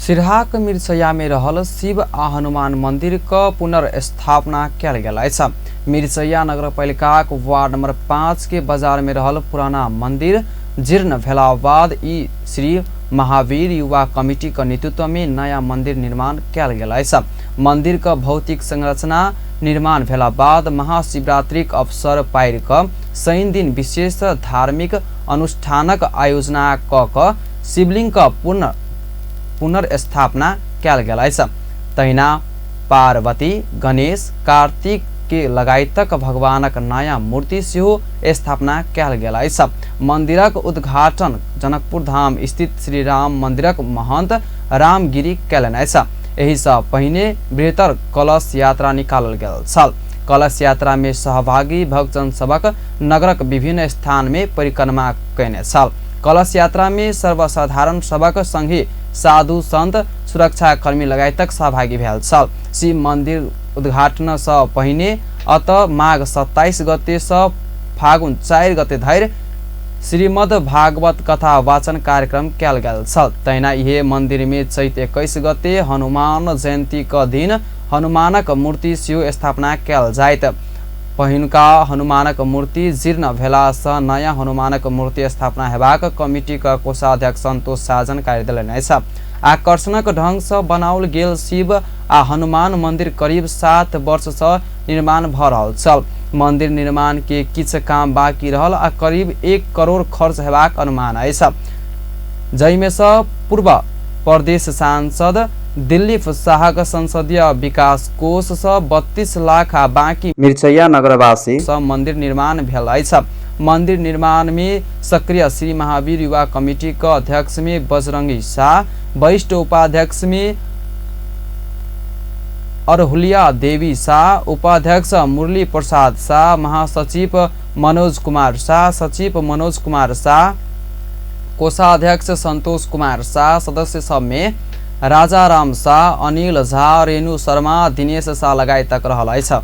सिरहाक मिरचैया में रहल शिव आ हनुमान मंदिर क पुनर्स्थापना कयल गेल अछि। मिरचैया नगरपालिकाक वार्ड नंबर 5 के बाजार में रहल पुराना मंदिर जीर्ण भेला बाद ई श्री महावीर युवा कमिटी क नेतृत्व में नया मंदिर निर्माण कयल गेल अछि। मंदिर क भौतिक संरचना निर्माण भेला बाद महाशिवरात्रिक अवसर पारि क शनि दिन विशेष धार्मिक अनुष्ठानक आयोजना क शिवलिंग क पुनर्स्थापना कयल गेल अछि। तहिना पार्वती, गणेश, कार्तिक के लगायतक भगवानक नयाँ मूर्ति सेहो स्थापना कयल गेल अछि। मंदिरक उद्घाटन जनकपुर धाम स्थित श्री राम मंदिरक महंत रामगिरी कयलनि अछि। एहि सँ पहिने बृहत्तर कलश यात्रा निकालल गेल छल। कलश यात्रा में सहभागी भक्तजन सबक नगरक विभिन्न स्थान में परिक्रमा कयने छल। कलश यात्रा में सर्वसाधारण सबक संगे साधु संत, सुरक्षाकर्मी लगायतक सहभागी भेल छल। शिव मंदिर उद्घाटन सँ पहिने अत माघ 27 गते सँ फागुन 4 गते धरि श्रीमद् भागवत कथा वाचन कार्यक्रम कयल गेल छल। तहिना इहे मंदिर में चैत 21 गते हनुमान जयंती क दिन हनुमानक मूर्ति सेहो स्थापना कयल जाइत। पहिनुका हनुमानक मूर्ति जीर्ण भेला सँ नयाँ हनुमानक मूर्ति स्थापना हेबाक कमिटी क कोषाध्यक्ष संतोष शाह जानकारी देलनि अछि। आकर्षणक ढंग सँ बनाओल गेल शिव आ हनुमान मंदिर करीब 7 वर्ष सँ निर्माण भ रहल छल। मंदिर निर्माण के किछ काम बाकी रहल आ करीब 1 करोड़ खर्च हेबाक अनुमान अछि। जाहिमे सँ पूर्व प्रदेश सांसद दिलीप शाहक संसदीय विकास कोष सँ 32 लाख आ बाकी मिरचैया नगरवासी सँ मंदिर निर्माण भेल अछि। मंदिर निर्माण में सक्रिय श्री महावीर युवा कमिटी क अध्यक्ष में बजरंगी शाह, वरिष्ठ उपाध्यक्ष में अरहुलिया देवी शाह, उपाध्यक्ष मुरली प्रसाद शाह, महासचिव मनोज कुमार शाह, सचिव मनोज कुमार शाह, कोषाध्यक्ष संतोष कुमार शाह, सदस्य सब में राजाराम शाह, अनिल झा, रेणु शर्मा, दिनेश शाह लगायतक रहल अछि।